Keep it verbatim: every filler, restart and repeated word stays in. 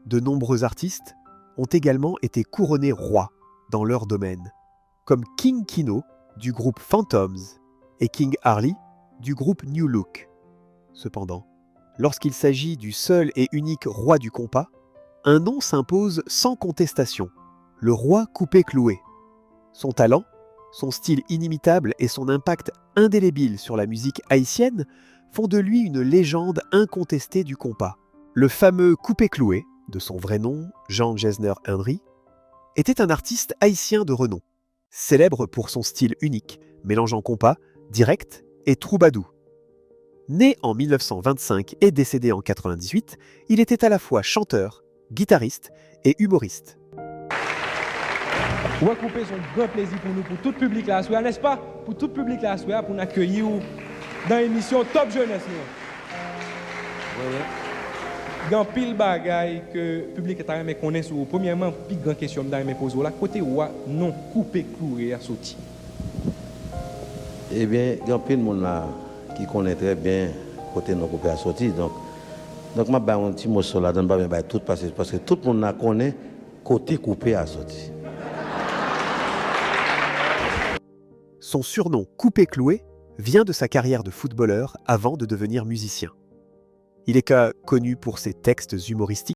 De nombreux artistes ont également été couronnés rois dans leur domaine, comme King Kino du groupe Phantoms et King Arly du groupe New Look. Cependant, lorsqu'il s'agit du seul et unique roi du compas, un nom s'impose sans contestation, le roi Coupé Cloué. Son talent, son style inimitable et son impact indélébile sur la musique haïtienne font de lui une légende incontestée du compas. Le fameux Coupé Cloué, de son vrai nom, Jean Gesner Henry, était un artiste haïtien de renom, célèbre pour son style unique, mélangeant compas, direct et troubadour. Né en mille neuf cent vingt-cinq et décédé en quatre-vingt-dix-huit, il était à la fois chanteur, guitariste et humoriste. Wè Koupe, se yon gran plezi pou nou, pou tout piblik la aswè a, nèspa? Pou tout piblik la aswè a, pou n akeyi w nan emisyon Top Jeunesse nou an. Gen anpil bagay ke piblik la ta renmen konnen sou ou. Premyèman, pi gran kesyon m ta renmen poze w la, kote w a non Koupe Kloure a soti? Ebyen, gen anpil moun la ki konnen trè byen kote non Koupe a soti. Donk, donk m ap bay yon ti moso ladan, m pa byen bay tout, paske, paske tout moun la konnen kote Koupe a soti. Son surnom Coupé Cloué vient de sa carrière de footballeur avant de devenir musicien. Il est connu pour ses textes humoristique.